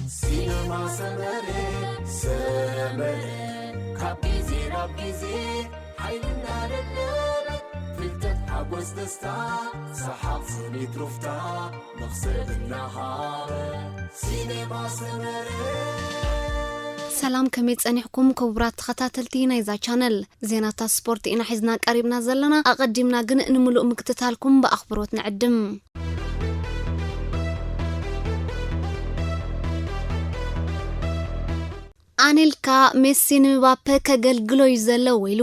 ሲነማ ሰመረ፣ ሰመረ፣ ካብ ግዜ ናብ ግዜ ሓይልና ደደበ፣ ፍልጠት፣ ሓጎስ፣ ደስታ፣ ሰሓቕ፣ ስኒት፣ ሩፍታ፣ መኽሰብ እናሃበ። ሲነማ ሰመረ። ሰላም፣ ከመይ ጸኒሕኩም ክቡራት ተኸታተልቲ ናይዛ ቻነል? ዜናታት ስፖርት ኢና ሒዝና ቀሪብና ዘለና። ኣቐዲምና ግን ንምሉእ ምክትታልኩም ብኣኽብሮት ንዕድም። ኣኔልካ፣ ሜሲ ንምባፐ ከገልግሎ እዩ ዘሎ ኢሉ።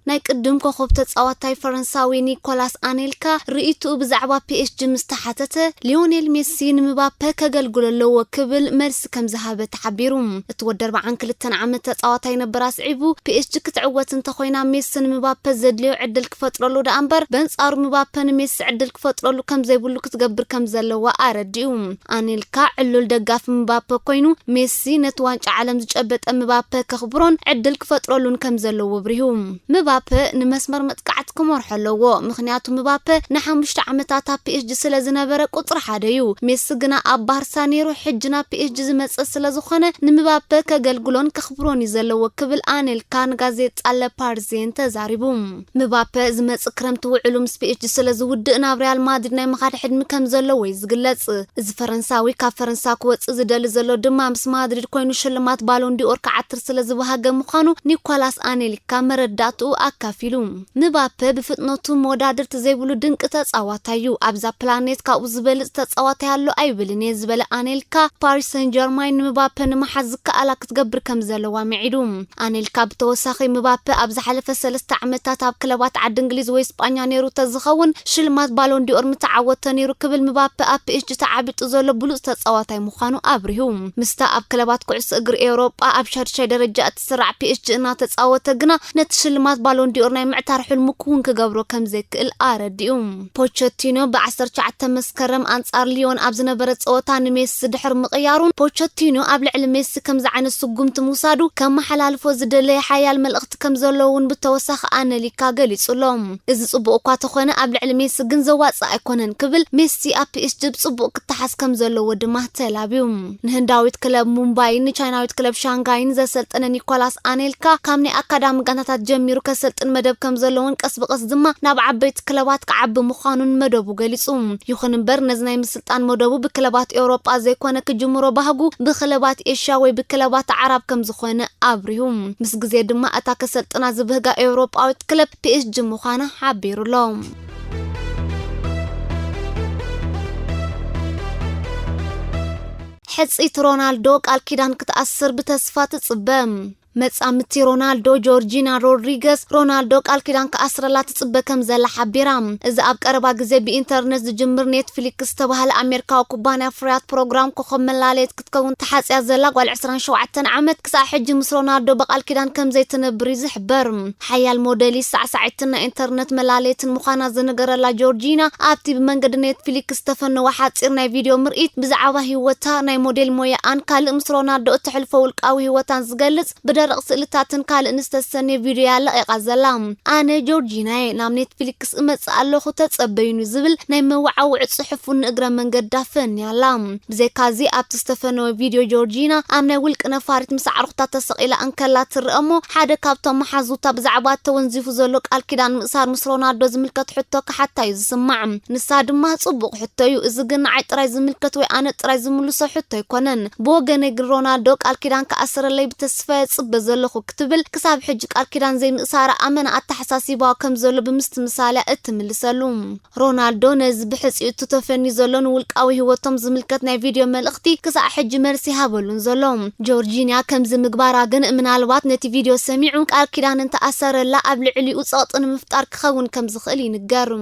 ናይ ቅድም ኮኸብ ተጻዋታይ ፈረንሳዊ ኒኮላስ ኣኔልካ ርእይትኡ ብዛዕባ ፒኤስጂ ምስ ተሓተተ፣ ሊዮኔል ሜሲ ንምባፐ ከገልግሎ ኣለዎ ክብል መልሲ ከም ዝሃበ ተሓቢሩ። እቲ ወዲ ኣርብዓን ክልተን ዓመት ተጻዋታይ ነበር ኣስዒቡ፣ ፒኤስጂ ክትዕወት እንተኾይና ሜሲ ንምባፐ ዘድልዮ ዕድል ክፈጥረሉ ደኣ እምበር፣ በንጻሩ ምባፐ ንሜሲ ዕድል ክፈጥረሉ ከም ዘይብሉ ክትገብር ከም ዘለዋ ኣረዲኡ። ኣኔልካ ዕሉል ደጋፊ ምባፐ ኮይኑ፣ ሜሲ ነቲ ዋንጫ ዓለም ዝጨበጠ ምባፐ ከኽብሮን ዕድል ክፈጥረሉን ከም ዘለዎ ኣብሪሁ። ምባፐ ንመስመር መጥቃዕቲ ክመርሖ ኣለዎ፣ ምኽንያቱ ምባፐ ንሓሙሽተ ዓመታት ኣብ ፒኤስጂ ስለ ዝነበረ ቁጽሪ ሓደ እዩ። ሜሲ ግና ኣብ ባርሳ ነይሩ፣ ሕጂ ናብ ፒኤስጂ ዝመጸ ስለ ዝኾነ ንምባፐ ከገልግሎን ከኽብሮን እዩ ዘለዎ ክብል ኣኔልካ ንጋዜጣ ለ ፓርዚየን ተዛሪቡ። ምባፐ ዝመጽእ ክረምቲ ውዕሉ ምስ ፒኤስጂ ስለ ዝውድእ ናብ ሪያል ማድሪድ ናይ ምኻድ ሕድሚ ከም ዘለዎ እዩ ዝግለጽ። እዚ ፈረንሳዊ ካብ ፈረንሳ ክወጽእ ዝደሊ ዘሎ ድማ ምስ ማድሪድ ኮይኑ ሽልማት ባሎን ዲኦር ክዓትር ስለ ዝበሃገ ምዃኑ ኒኮላስ ኣኔልካ መረዳእትኡ ኣካፊሉ። ምባፐ ብፍጥነቱ መወዳድርቲ ዘይብሉ ድንቂ ተጻዋታይ እዩ። ኣብዛ ፕላኔት ካብኡ ዝበልጽ ተጻዋታይ ኣሎ ኣይብልን እየ ዝበለ ኣኔልካ፣ ፓሪስ ሰን ጀርማይን ንምባፐ ንምሓዝ ዝከኣላ ክትገብር ከም ዘለዋ ምዒዱ። ኣኔልካ ብተወሳኺ ምባፐ ኣብ ዝሓለፈ ሰለስተ ዓመታት ኣብ ክለባት ዓዲ እንግሊዝ ወይ ስጳኛ ነይሩ ተዝኸውን ሽልማት ባሎን ዲኦር ምተዓወተ ነይሩ ክብል ምባፐ ኣብ ፒኤስጂ ተዓቢጡ ዘሎ ብሉጽ ተጻዋታይ ምዃኑ ኣብሪሁ። ምስታ ኣብ ክለባት ኩዕሶ እግሪ ኤውሮጳ ኣብ ሻድሻይ ደረጃ እትስራዕ ፒኤስጂ እናተጻወተ ግና ነቲ ሽልማት ባሎን ዲኦር ናይ ምዕታር ሕልሙ ክውን ክገብሮ ከም ዘይክእል ኣረዲኡ። ፖቸቲኖ ብ ዓሰርተ ትሽዓተ መስከረም ኣንጻር ሊዮን ኣብ ዝነበረ ጸወታ ንሜሲ ድሕሪ ምቕያሩን ፖቸቲኖ ኣብ ልዕሊ ሜሲ ከምዚ ዓይነት ስጉምቲ ምውሳዱ ከመሓላልፎ ዝደለየ ሓያል መልእኽቲ ከም ዘለዎ እውን ብተወሳኺ ኣነሊካ ገሊጹ ኣሎ። እዚ ጽቡቕ እኳ ተኾነ ኣብ ልዕሊ ሜሲ ግን ዘዋጽእ ኣይኮነን ክብል ሜሲ ኣብ ፒኤስጂ ብጽቡቕ ክተሓዝ ከም ዘለዎ ድማ ተላብዩ። ንህንዳዊት ክለብ ሙምባይን ንቻይናዊት ክለብ ሻንጋይን ዘሰልጠነ ኒኮላስ ኣኔልካ ካብ ናይ ኣካዳሚ ጋንታታት ጀሚሩ ከሰልጥን መደብ ከም ዘለዎን ቀስ ብቐስ ድማ ናብ ዓበይቲ ክለባት ክዓቢ ምዃኑን መደቡ ገሊጹ። ይኹን እምበር ነዚ ናይ ምስልጣን መደቡ ብክለባት ኤውሮጳ ዘይኮነ ክጅምሮ ባህጉ ብክለባት ኤሽያ ወይ ብክለባት ዓራብ ከም ዝኾነ ኣብሪሁ። ምስ ግዜ ድማ እታ ከሰልጥና ዝብህጋ ኤውሮጳዊት ክለብ ፒኤስጂ ምዃና ሓቢሩ ኣሎ። ሕጽይቲ ሮናልዶ ቃል ኪዳን ክትኣስር ብተስፋ ትጽበ። መጻምድቲ ሮናልዶ ጆርጂና ሮድሪገስ ሮናልዶ ቃል ኪዳን ክኣስረላ ትጽበ ከም ዘላ ሓቢራ። እዚ ኣብ ቀረባ ግዜ ብኢንተርነት ዝጅምር ኔትፍሊክስ ዝተባህለ ኣሜሪካዊ ኩባንያ ፍርያት ፕሮግራም ኮኸብ መላለየት ክትከውን ተሓጽያ ዘላ ጓል ዕስራን ሸውዓተን ዓመት ክሳዕ ሕጂ ምስ ሮናልዶ ብቃል ኪዳን ከም ዘይትነብር እዩ ዝሕበር። ሓያል ሞዴሊስት፣ ሳዕሳዒትን ናይ ኢንተርነት መላለየትን ምዃና ዝንገረላ ጆርጂና ኣብቲ ብመንገዲ ኔትፍሊክስ ዝተፈነወ ሓጺር ናይ ቪድዮ ምርኢት ብዛዕባ ህይወታ፣ ናይ ሞዴል ሞያኣን ካልእ ምስ ሮናልዶ እተሕልፎ ውልቃዊ ህይወታን ዝገልጽ ብደረቕ ስእልታትን ካልእን ዝተሰነየ ቪድዮ እያ ለቒቓ ዘላ። ኣነ ጆርጂና'የ፣ ናብ ኔትፍሊክስ እመጽእ ኣለኹ ተጸበዩኒ ዝብል ናይ መወዓውዒ ጽሑፍ እውን ንእግረ መንገዳ ፈንያ ኣላ። ብዘይካዚ ኣብቲ ዝተፈነወ ቪድዮ ጆርጂና ኣብ ናይ ውልቂ ነፋሪት ምስ ኣዕሩኽታ ተሰቒላ እንከላ ትረአ እሞ ሓደ ካብቶም መሓዙታ ብዛዕባ ተወንዚፉ ዘሎ ቃል ኪዳን ምእሳር ምስ ሮናልዶ ዝምልከት ሕቶ ክሓታ እዩ ዝስማዕ። ንሳ ድማ ጽቡቕ ሕቶ እዩ፣ እዚ ግን ንዓይ ጥራይ ዝምልከት ወይ ኣነ ጥራይ ዝምልሶ ሕቶ ኣይኮነን። ብወገነይ ግን ሮናልዶ ቃል ኪዳን ክኣስረለይ ብተስፋ እየ ዝጽበ ዘለኹ ክትብል ክሳብ ሕጂ ቃል ኪዳን ዘይምእሳራ ኣመና ኣተሓሳሲባዋ ከም ዘሎ ብምስትምሳል እያ እትምልሰሉ። ሮናልዶ ነዚ ብሕጺኡ እቲ ተፈንዩ ዘሎ ንውልቃዊ ህይወቶም ዝምልከት ናይ ቪድዮ መልእኽቲ ክሳዕ ሕጂ መልሲ ይሃበሉን ዘሎ። ጆርጂንያ ከምዚ ምግባራ ግን ምናልባት ነቲ ቪድዮ ሰሚዑ ቃል ኪዳን እንተኣሰረላ ኣብ ልዕሊኡ ጸቕጢ ንምፍጣር ክኸውን ከም ዝኽእል ይንገር።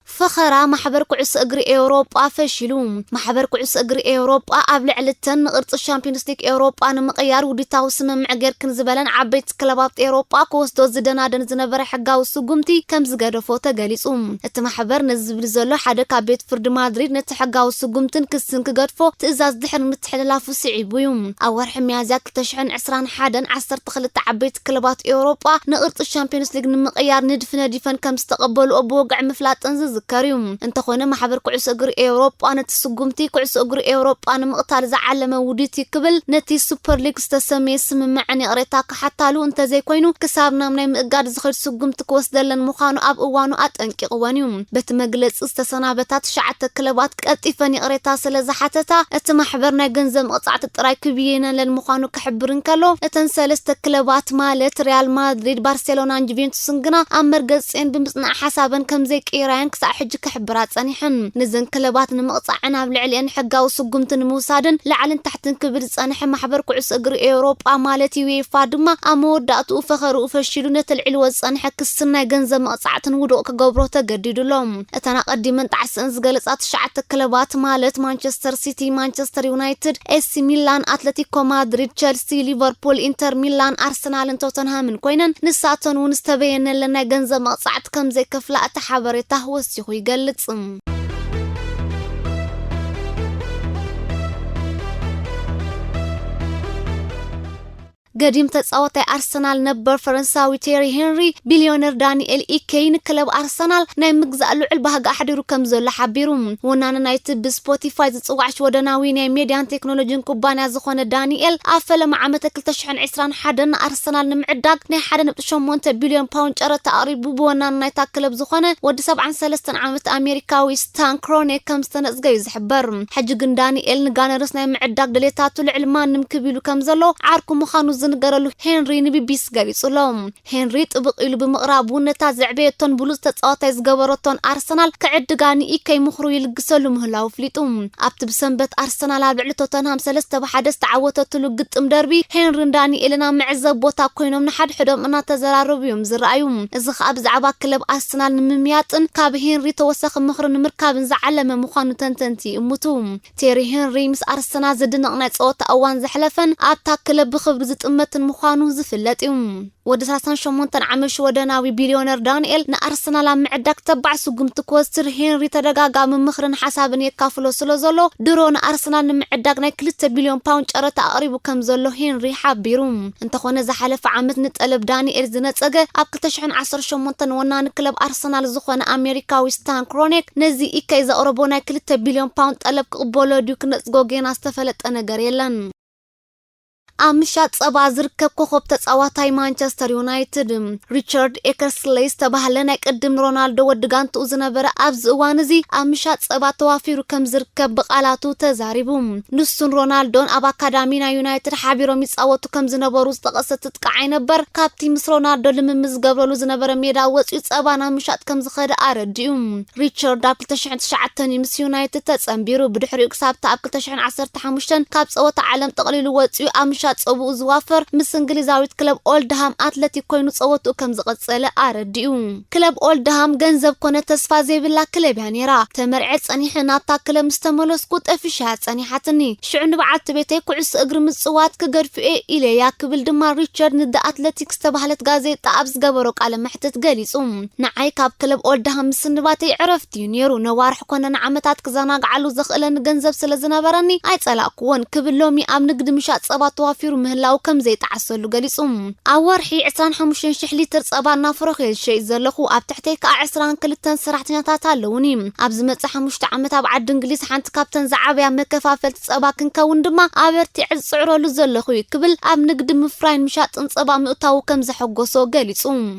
ፈኸራ ማሕበር ኩዕሶ እግሪ ኤውሮጳ ፈሺሉ። ማሕበር ኩዕሶ እግሪ ኤውሮጳ ኣብ ልዕሊ እተን ንቕርጺ ሻምፒዮንስ ሊግ ኤውሮጳ ንምቕያር ውዲታዊ ስምምዕ ጌርክን ዝበለን ዓበይቲ ክለባት ኤውሮጳ ክወስዶ ዝደናደን ዝነበረ ሕጋዊ ስጉምቲ ከም ዝገደፎ ተገሊጹ። እቲ ማሕበር ነዚ ዝብል ዘሎ ሓደ ካብ ቤት ፍርዲ ማድሪድ ነቲ ሕጋዊ ስጉምትን ክስን ክገድፎ ትእዛዝ ድሕሪ ምትሕልላፉ ስዒቡ እዩ። ኣብ ወርሒ ሚያዝያ ክልተ ሽሕን ዕስራን ሓደን ዓሰርተ ክልተ ዓበይቲ ክለባት ኤውሮጳ ንቕርጺ ሻምፒዮንስ ሊግ ንምቕያር ንድፊ ነዲፈን ከም ዝተቐበልኦ ብወግዒ ምፍላጠን ዝዝከር ዝዝከር እዩ። እንተኾነ፣ ማሕበር ኩዕሶ እግሪ ኤውሮጳ ነቲ ስጉምቲ ኩዕሶ እግሪ ኤውሮጳ ንምቕታል ዝዓለመ ውዲት እዩ ክብል ነቲ ሱፐር ሊግ ዝተሰመየ ስምምዕን ይቕሬታ ክሓታሉ እንተዘይኮይኑ፣ ክሳብ ናብ ናይ ምእጋድ ዝኸድ ስጉምቲ ክወስደለን ምዃኑ ኣብ እዋኑ ኣጠንቂቕወን እዩ። በቲ መግለጺ፣ ዝተሰናበታ ትሽዓተ ክለባት ቀልጢፈን ይቕሬታ ስለ ዝሓተታ፣ እቲ ማሕበር ናይ ገንዘብ መቕጻዕቲ ጥራይ ክብይነለን ምዃኑ ክሕብር እንከሎ፣ እተን ሰለስተ ክለባት ማለት ሪያል ማድሪድ፣ ባርሴሎናን ጁቬንቱስን ግና ኣብ መርገጺኤን ብምጽናዕ ሓሳበን ከም ዘይቅይራየን ክሳዕ ሕጂ ክሕብራ ጸኒሐን። ነዘን ክለባት ንምቕጻዕን ኣብ ልዕሊኤን ሕጋዊ ስጉምቲ ንምውሳድን ላዕልን ታሕትን ክብል ዝጸንሐ ማሕበር ኩዕሶ እግሪ ኤውሮጳ ማለት ዩኤፋ ድማ ኣብ መወዳእትኡ ፈኸርኡ ፈሺሉ ነቲ ኣልዒልዎ ዝጸንሐ ክስን ናይ ገንዘብ መቕጻዕትን ውዱቕ ክገብሮ ተገዲዱ ኣሎ። እተን ኣቐዲመን ጣዕስአን ዝገለጻ ትሽዓተ ክለባት ማለት ማንቸስተር ሲቲ፣ ማንቸስተር ዩናይትድ፣ ኤሲ ሚላን፣ ኣትለቲኮ ማድሪድ፣ ቸልሲ፣ ሊቨርፑል፣ ኢንተር ሚላን፣ ኣርሰናልን ቶተንሃምን ኮይነን፣ ንሳተን እውን ዝተበየነለን ናይ ገንዘብ መቕጻዕቲ ከም ዘይከፍላ እቲ ሓበሬታ ወሲኹ ይገልጽ። ገዲም ተጻዋታይ ኣርሰናል ነበር ፈረንሳዊ ቴሪ ሄንሪ፣ ቢልዮነር ዳንኤል ኢኬይ ንክለብ ኣርሰናል ናይ ምግዛእ ልዑል ባህጊ ኣሕዲሩ ከም ዘሎ ሓቢሩ። ወናኒ ናይቲ ብስፖቲፋይ ዝጽዋዕ ሽወደናዊ ናይ ሜድያን ቴክኖሎጂን ኩባንያ ዝኾነ ዳንኤል፣ ኣብ ፈለማ ዓመተ ክልተ ሽሕን ዕስራን ሓደን ንኣርሰናል ንምዕዳግ ናይ ሓደ ነጥቢ ሸሞንተ ቢልዮን ፓውንድ ጨረታ ኣቕሪቡ፣ ብወናኒ ናይታ ክለብ ዝኾነ ወዲ ሰብዓን ሰለስተን ዓመት ኣሜሪካዊ ስታን ክሮኔክ ከም ዝተነጽገ እዩ ዝሕበር። ሕጂ ግን ዳንኤል ንጋነርስ ናይ ምዕዳግ ድሌታቱ ልዕሊ ማንም ክብ ኢሉ ከም ዘሎ ዓርኩ ምዃኑ ዝንገረሉ ሄንሪ ንቢቢሲ ገሊጹ ኣሎ። ሄንሪ ጥብቕ ኢሉ ብምቕራቡ፣ ነታ ዘዕበየቶን ብሉጽ ተጻዋታይ ዝገበረቶን ኣርሰናል ክዕድጋ ንኢኬይ ምኽሩ ይልግሰሉ ምህላው ኣፍሊጡ። ኣብቲ ብሰንበት ኣርሰናል ኣብ ልዕሊ ቶተንሃም ሰለስተ ብ ሓደ ዝተዓወተትሉ ግጥም ደርቢ፣ ሄንሪን ዳንኤልን ኣብ መዕዘቢ ቦታ ኮይኖም ንሓድሕዶም እናተዘራረቡ እዮም ዝረኣዩ። እዚ ኸኣ ብዛዕባ ክለብ ኣርሰናል ንምምያጥን ካብ ሄንሪ ተወሳኺ ምኽሪ ንምርካብን ዝዓለመ ምዃኑ ተንተንቲ ይእምቱ። ቴሪ ሄንሪ ምስ ኣርሰናል ዝድነቕ ናይ ጸወታ እዋን ዘሕለፈን ኣብታ ክለብ ብኽብሪ ዝጥመትን ምዃኑ ዝፍለጥ እዩ። ወዲ ሰላሳን ሸሞንተን ዓመት ሽወደናዊ ቢልዮነር ዳንኤል ንኣርሰናል ኣብ ምዕዳግ ተባዕ ስጉምቲ ክወስድ ሄንሪ ተደጋጋሚ ምኽርን ሓሳብን የካፍሎ ስለ ዘሎ፣ ድሮ ንኣርሰናል ንምዕዳግ ናይ ክልተ ቢልዮን ፓውንድ ጨረታ ኣቕሪቡ ከም ዘሎ ሄንሪ ሓቢሩ። እንተኾነ፣ ዝሓለፈ ዓመት ንጠለብ ዳንኤል ዝነጸገ ኣብ ክልተ ሽሕን ዓሰርተ ሸሞንተን ወናኒ ክለብ ኣርሰናል ዝኾነ ኣሜሪካዊ ስታን ክሮኔክ፣ ነዚ ኢኬይ ዘቕረቦ ናይ ክልተ ቢልዮን ፓውንድ ጠለብ ክቕበሎ ድዩ ክነጽጎ ጌና ዝተፈለጠ ነገር የለን። ኣብ ምሻጥ ጸባ ዝርከብ ኮኾብ ተጻዋታይ ማንቸስተር ዩናይትድ ሪቻርድ ኤከርስሌይ ዝተባህለ ናይ ቅድም ሮናልዶ ወዲ ጋንትኡ ዝነበረ ኣብዚ እዋን እዚ ኣብ ምሻጥ ጸባ ተዋፊሩ ከም ዝርከብ ብቓላቱ ተዛሪቡ። ንሱን ሮናልዶን ኣብ ኣካዳሚ ናይ ዩናይትድ ሓቢሮም ይጻወቱ ከም ዝነበሩ ዝጠቐሰ ትጥቃዓይ ነበር ካብቲ ምስ ሮናልዶ ልምምድ ዝገብረሉ ዝነበረ ሜዳ ወጺኡ ጸባ ናብ ምሻጥ ከም ዝኸደ ኣረዲኡ። ሪቻርድ ኣብ ክልተ ሽሕን ትሽዓተን እዩ ምስ ዩናይትድ ተጸንቢሩ። ብድሕሪኡ ክሳብ እታ ኣብ ክልተ ሽሕን ዓሰርተ ሓሙሽተን ካብ ጸወታ ዓለም ጠቕሊሉ ወጺኡ ኣብ ምሻጥ ጸብኡ ዝዋፈር ምስ እንግሊዛዊት ክለብ ኦልድሃም ኣትለቲክ ኮይኑ ጸወትኡ ከም ዝቐጸለ ኣረዲኡ። ክለብ ኦልድሃም ገንዘብ ኮነ ተስፋ ዘይብላ ክለብ እያ ነይራ። ተመርዐ ጸኒሐ ናብታ ክለብ ምስ ተመለስኩ ጠፊሻ እያ ጸኒሓትኒ። ሽዑ ንበዓልቲ ቤተይ ኩዕሶ እግሪ ምጽዋት ክገድፍ'የ ኢለያ ክብል ድማ ሪቻርድ ንደ ኣትለቲክ ዝተባህለት ጋዜጣ ኣብ ዝገበሮ ቃለ መሕትት ገሊጹ። ንዓይ ካብ ክለብ ኦልድሃም ምስንባተይ ዕረፍቲ እዩ ነይሩ። ነዋርሕ ኮነ ንዓመታት ክዘናግዓሉ ዘኽእለኒ ገንዘብ ስለ ዝነበረኒ ኣይጸላእኩዎን ክብል ሎሚ ኣብ ንግዲ ምሻጥ ጸባ ተዋፊሩ ምህላው ከም ዘይጠዓሰሉ ገሊጹ። ኣብ ወርሒ ዕስራን ሓሙሽተን ሽሕ ሊትር ጸባ እናፍረኹ እየ ዝሸይጥ ዘለኹ። ኣብ ትሕተይ ከኣ ዕስራን ክልተን ሰራሕተኛታት ኣለዉኒ። ኣብ ዝመጽእ ሓሙሽተ ዓመት ኣብ ዓዲ እንግሊዝ ሓንቲ ካብተን ዝዓበያ መከፋፈልቲ ጸባ ክንከውን ድማ ኣበርቲዐ ዝጽዕረሉ ዘለኹ እዩ ክብል ኣብ ንግዲ ምፍራይን ምሻጥን ጸባ ምእታዉ ከም ዘሐጎሶ ገሊጹ።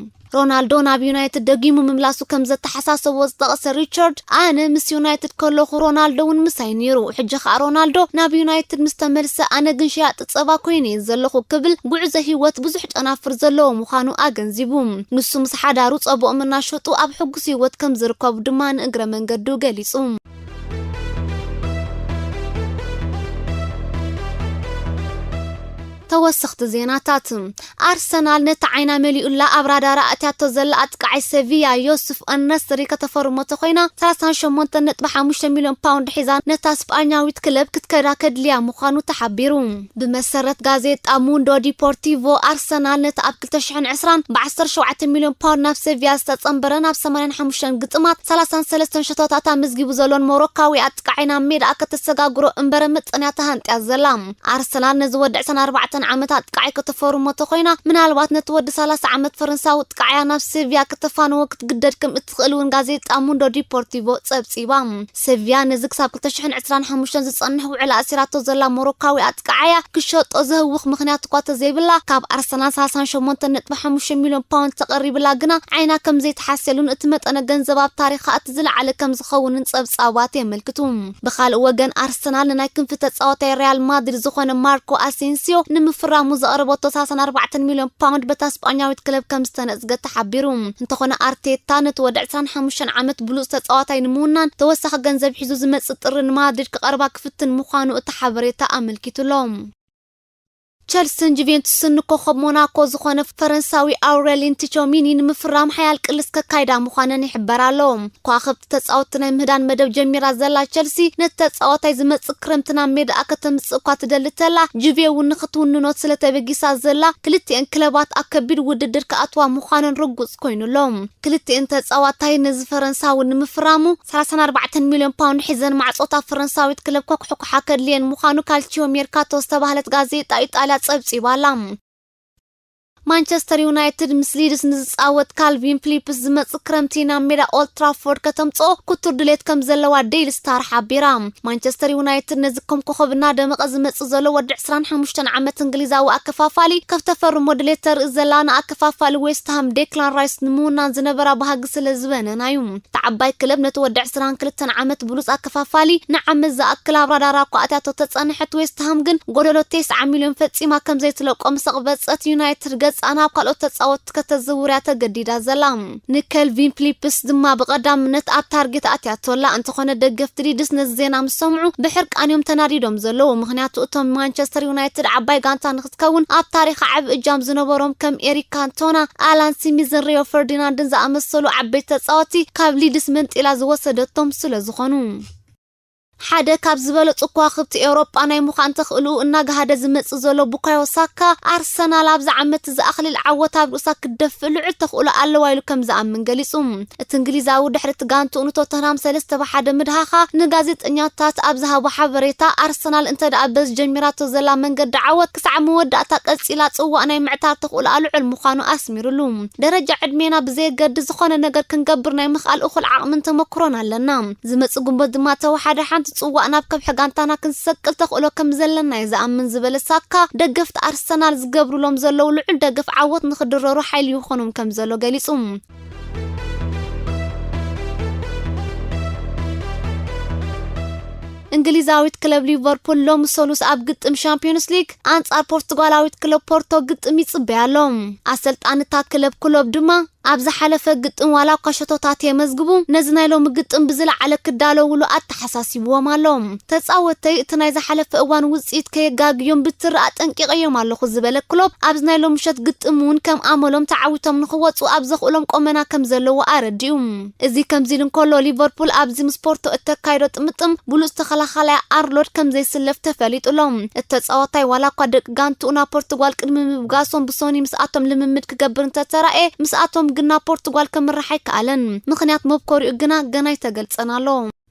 ሮናልዶ ናብ ዩናይትድ ደጊሙ ምምላሱ ከም ዘተሓሳሰቦ ዝጠቐሰ ሪቻርድ፣ ኣነ ምስ ዩናይትድ ከለኹ ሮናልዶ እውን ምሳይ ነይሩ። ሕጂ ከኣ ሮናልዶ ናብ ዩናይትድ ምስ ተመልሰ፣ ኣነ ግን ሸያጢ ጸባ ኮይነ እየ ዘለኹ ክብል፣ ጉዕዞ ህይወት ብዙሕ ጨናፍር ዘለዎ ምዃኑ ኣገንዚቡ። ንሱ ምስ ሓዳሩ ጸብኦም እናሸጡ ኣብ ሕጉስ ህይወት ከም ዝርከቡ ድማ ንእግረ መንገዱ ገሊጹ። ተወሰኽቲ ዜናታት። ኣርሰናል ነቲ ዓይና መሊኡላ ኣብ ራዳራ ኣእትያቶ ዘላ ኣጥቃዓይ ሰቪያ ዮሱፍ ኣልነስሪ ከተፈርሞ ተኾይና፣ ሰላሳን ሸሞንተን ነጥቢ ሓሙሽተ ሚልዮን ፓውንድ ሒዛ ነታ ስጳኛዊት ክለብ ክትከዳ ከድልያ ምዃኑ ተሓቢሩ። ብመሰረት ጋዜጣ ሙንዶ ዲፖርቲቮ፣ ኣርሰናል ነቲ ኣብ ክልተ ሽሕን ዕስራን ብዓሰርተ ሸውዓተ ሚልዮን ፓውንድ ናብ ሰቪያ ዝተጸንበረ፣ ናብ ሰማንያን ሓሙሽተን ግጥማት ሰላሳን ሰለስተን ሸቶታት ኣመዝጊቡ ዘሎን ሞሮካዊ ኣጥቃዓይ ናብ ሜዳ ከተሰጋግሮ እምበረ መጠንያ ተሃንጥያ ዘላ። ኣርሰናል ነዚ ወዲ ዕስራን ኣርባዕተን ዓመት ኣጥቃዓይ ከተፈርሞ ተኾይና፣ ምናልባት ነቲ ወዲ ሰላሳ ዓመት ፈረንሳዊ ኣጥቃዓያ ናብ ሴቪያ ከተፋንዎ ክትግደድ ከም እትኽእል እውን ጋዜጣ ሙንዶ ዲፖርቲቮ ጸብጺባ። ሴቪያ ነዚ ክሳብ ክልተ ሽሕን ዕስራን ሓሙሽተን ዝጸንሕ ውዕል ኣሲራቶ ዘላ ሞሮካዊ ኣጥቃዓያ ክሸጦ ዘህውኽ ምኽንያት እኳ ተዘይብላ፣ ካብ ኣርሰናል ሰላሳ ሸሞንተ ነጥቢ ሓሙሽተ ሚልዮን ፓውንድ ተቐሪብላ ግና ዓይና ከም ዘይተሓሰሉን እቲ መጠነ ገንዘብ ኣብ ታሪኻ እቲ ዝለዓለ ከም ዝኸውንን ጸብጻባት የመልክቱ። ብኻልእ ወገን ኣርሰናል ንናይ ክንፊ ተጻዋታይ ሪያል ማድሪድ ዝኾነ ማርኮ ኣሴንሲዮ ንምፍራሙ ዘቕረበቶ ሰላሳን ኣርባዕተን ሚልዮን ፓውንድ በታ ስጳኛዊት ክለብ ከም ዝተነጽገ ተሓቢሩ። እንተኾነ ኣርቴታ ነቲ ወዲ ዕስራን ሓሙሽተን ዓመት ብሉጽ ተጻዋታይ ንምውናን ተወሳኺ ገንዘብ ሒዙ ዝመጽእ ጥሪ ንማድሪድ ክቐርባ ክፍትን ምዃኑ እቲ ሓበሬታ ኣመልኪቱሎ። ቸልሲን ጁቬንቱስን ንኮኸብ ሞናኮ ዝኾነ ፈረንሳዊ ኣውሬሊን ቲቾሚኒ ንምፍራም ሓያል ቅልስ ከካይዳ ምዃነን ይሕበር ኣሎ። ከዋኽብቲ ተጻወትቲ ናይ ምህዳን መደብ ጀሚራ ዘላ ቸልሲ ነቲ ተጻዋታይ ዝመጽእ ክረምቲ ናብ ሜዳኣ ከተምጽእ እኳ ትደሊ ተላ፣ ጁቬ እውን ንኽትውንኖ ስለ ተበጊሳ ዘላ ክልቲኤን ክለባት ኣብ ከቢድ ውድድር ክኣትዋ ምዃነን ርጉጽ ኮይኑሎ። ክልቲኤን ተጻዋታይ ነዚ ፈረንሳዊ ንምፍራሙ ሰላሳን ኣርባዕተን ሚልዮን ፓውንድ ሒዘን ማዕጾታ ፈረንሳዊት ክለብ ከኩሕኩሓ ከድልየን ምዃኑ ካልቺዮ ሜርካቶ ዝተባህለት ጋዜጣ ኢጣልያ ጸብጺባ ኣላ። ማንቸስተር ዩናይትድ ምስ ሊድስ ንዝጻወት ካልቪን ፊሊፕስ ዝመጽእ ክረምቲ ናብ ሜዳ ኦልድ ትራፎርድ ከተምጽኦ ክቱር ድሌት ከም ዘለዋ ዴይሊ ስታር ሓቢራ። ማንቸስተር ዩናይትድ ነዚ ከም ኮኸብ እናደመቐ ዝመጽእ ዘሎ ወዲ ዕስራን ሓሙሽተን ዓመት እንግሊዛዊ ኣከፋፋሊ ከፍ ተፈርሞ ድሌት ተርኢ ዘላ ንኣከፋፋሊ ዌስትሃም ዴክላን ራይስ ንምውናን ዝነበራ ባህጊ ስለ ዝበነና እዩ። እታ ዓባይ ክለብ ነቲ ወዲ ዕስራን ክልተን ዓመት ብሉጽ ኣከፋፋሊ ንዓመት ዝኣክል ኣብ ራዳራ እኳ ኣትያቶ ተጸንሐት፣ ዌስትሃም ግን ጎደሎ ተስዓ ሚልዮን ፈጺማ ከም ዘይትለቆ ምስ ኣቕበጸት፣ ዩናይትድ ገጻ ናብ ካልኦት ተጻወትቲ ከተዝውርያ ተገዲዳ ዘላ። ንከልቪን ፊሊፕስ ድማ ብቐዳምነት ኣብ ታርጌት ኣትያቶ ኣላ። እንተኾነ ደገፍቲ ሊድስ ነዚ ዜና ምስ ሰምዑ ብሕርቃን እዮም ተናዲዶም ዘለዉ። ምኽንያቱ እቶም ማንቸስተር ዩናይትድ ዓባይ ጋንታ ንክትከውን ኣብ ታሪኻ ዓቢ እጃም ዝነበሮም ከም ኤሪክ ካንቶና፣ ኣላን ስሚዝን ሪዮ ፈርዲናንድን ዝኣመሰሉ ዓበይቲ ተጻወቲ ካብ ሊድስ መንጢላ ዝወሰደቶም ስለ ዝኾኑ። ሓደ ካብ ዝበለጹ ከዋኽብቲ ኤውሮጳ ናይ ምዃን ተኽእልኡ እናገሃደ ዝመጽእ ዘሎ ቡካዮ ሳካ፣ ኣርሰናል ኣብዚ ዓመት እዚ ኣኽሊል ዓወት ኣብ ርእሳ ክትደፍእ ልዑል ተኽእሎ ኣለዋ ኢሉ ከም ዝኣምን ገሊጹ። እቲ እንግሊዛዊ ድሕሪ እቲ ጋንትኡ ንቶተንሃም ሰለስተ ብ ሓደ ምድሃኻ ንጋዜጠኛታት ኣብ ዝሃቦ ሓበሬታ፣ ኣርሰናል እንተ ደኣ በዚ ጀሚራቶ ዘላ መንገዲ ዓወት ክሳዕ መወዳእታ ቀጺላ ጽዋእ ናይ ምዕታር ተኽእሎኣ ልዑል ምዃኑ ኣስሚሩሉ። ደረጃ ዕድሜና ብዘየገድስ ዝኾነ ነገር ክንገብር ናይ ምኽኣል እኹል ዓቕምን ተመክሮን ኣለና። ዝመጽእ ግንቦት ድማ ተወሓደ ሓንቲ ጽዋእ ናብ ከብሒ ጋንታና ክንሰቅል ተኽእሎ ከም ዘለና እየ ዝኣምን ዝበለ ሳካ፣ ደገፍቲ ኣርሰናል ዝገብሩሎም ዘለዉ ልዑል ደገፍ ዓወት ንኽድረሩ ሓይሊ ይኾኖም ከም ዘሎ ገሊጹ። እንግሊዛዊት ክለብ ሊቨርፑል ሎሚ ሰሉስ ኣብ ግጥም ሻምፒዮንስ ሊግ ኣንጻር ፖርቱጋላዊት ክለብ ፖርቶ ግጥም ይጽበያ ኣሎ። ኣሰልጣኒ እታ ክለብ ክሎፕ ድማ ኣብ ዝሓለፈ ግጥም ዋላ እኳ ሸቶታት የመዝግቡ፣ ነዚ ናይ ሎሚ ግጥም ብዝለዓለ ክዳለውሉ ኣተሓሳሲብዎም ኣሎ። ተጻወተይ እቲ ናይ ዝሓለፈ እዋን ውጽኢት ከየጋግዮም ብትሪ ኣጠንቂቐዮም ኣለኹ ዝበለ ክሎፕ፣ ኣብዚ ናይ ሎሚ ምሸት ግጥም እውን ከም ኣመሎም ተዓዊቶም ንኽወጹ ኣብ ዘኽእሎም ቆመና ከም ዘለዎ ኣረዲኡ። እዚ ከምዚ ኢሉ እንከሎ፣ ሊቨርፑል ኣብዚ ምስ ፖርቶ እተካይዶ ጥምጥም ብሉጽ ተኸላኻላይ ኣርሎድ ከም ዘይስለፍ ተፈሊጡ ኣሎ። እቲ ተጻዋታይ ዋላ እኳ ደቂ ጋንትኡ ናብ ፖርቱጋል ቅድሚ ምብጋሶም ብሶኒ ምስኣቶም ልምምድ ክገብር እንተተራእየ፣ ምስኣቶም ግን ናብ ፖርቱጋል ከምርሕ ኣይከኣለን። ምኽንያት መብኮሪኡ ግና ገና ኣይተገልጸን ኣሎ።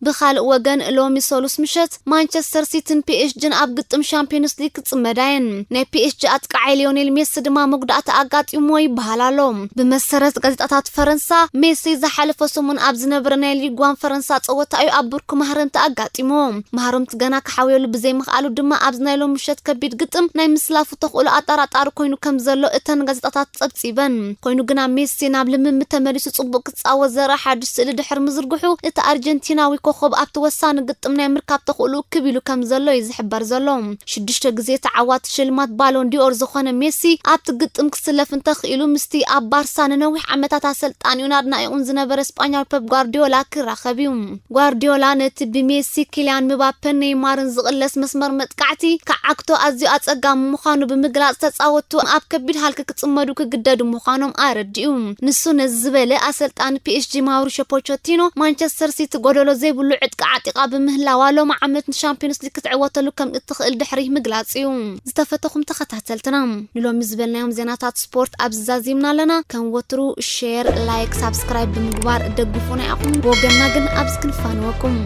ብኻልእ ወገን፣ ሎሚ ሰሉስ ምሸት ማንቸስተር ሲቲን ፒኤስጂን ኣብ ግጥም ሻምፒዮንስ ሊግ ክጽመዳ እየን። ናይ ፒኤስጂ ኣጥቃዓይ ሊዮኔል ሜሲ ድማ መጉዳእቲ ኣጋጢምዎ ይበሃል ኣሎ። ብመሰረት ጋዜጣታት ፈረንሳ፣ ሜሲ ዝሓለፈ ሰሙን ኣብ ዝነበረ ናይ ሊግ ዋን ፈረንሳ ጸወታ እዩ ኣብ ብርኩ ማህረምቲ ኣጋጢምዎ። ማህረምቲ ገና ክሓውየሉ ብዘይምኽኣሉ ድማ ኣብዚ ናይ ሎሚ ምሸት ከቢድ ግጥም ናይ ምስላፉ ተኽእሎ ኣጠራጣሪ ኮይኑ ከም ዘሎ እተን ጋዜጣታት ጸብጺበን። ኮይኑ ግና ሜሲ ናብ ልምምድ ተመሊሱ ጽቡቕ ክጻወት ዘርኢ ሓድሽ ስእሊ ድሕሪ ምዝርግሑ፣ እቲ ኣርጀንቲናዊ ኮኸብ ኣብቲ ወሳኒ ግጥም ናይ ምርካብ ተኽእሎ ክብ ኢሉ ከም ዘሎ እዩ ዝሕበር ዘሎ። ሽዱሽተ ግዜ ተዓዋቲ ሽልማት ባሎን ዲኦር ዝኾነ ሜሲ ኣብቲ ግጥም ክስለፍ እንተኽኢሉ፣ ምስቲ ኣብ ባርሳ ንነዊሕ ዓመታት ኣሰልጣኒኡን ኣድናኢቑን ዝነበረ ስጳኛዊ ፔፕ ጓርዲዮላ ክራኸብ እዩ። ጓርዲዮላ ነቲ ብሜሲ፣ ኪልያን ምባፐን ኔይማርን ዝቕለስ መስመር መጥቃዕቲ ክዓግቶ ኣዝዩ ኣጸጋሚ ምዃኑ ብምግላጽ፣ ተጻወትቱ ኣብ ከቢድ ሃልኪ ክጽመዱ ክግደዱ ምዃኖም ኣረዲኡ። ንሱ ነዚ ዝበለ፣ ኣሰልጣኒ ፒኤስጂ ማውሪሾ ፖቸቲኖ፣ ማንቸስተር ሲቲ ጎደሎ ዘይብሉ ዕጥቂ ዓጢቓ ብምህላዋ፣ ሎሚ ዓመት ንሻምፒዮንስ ሊግ ክትዕወተሉ ከም እትኽእል ድሕሪ ምግላጽ እዩ። ዝተፈተኹም ተኸታተልትና፣ ንሎሚ ዝበልናዮም ዜናታት ስፖርት ኣብዚ ዛዚምና ኣለና። ከም ወትሩ ሼር፣ ላይክ፣ ሳብስክራይብ ብምግባር ደግፉና ኢኹም። ብወገንና ግን ኣብዚ ክንፋነወኩም።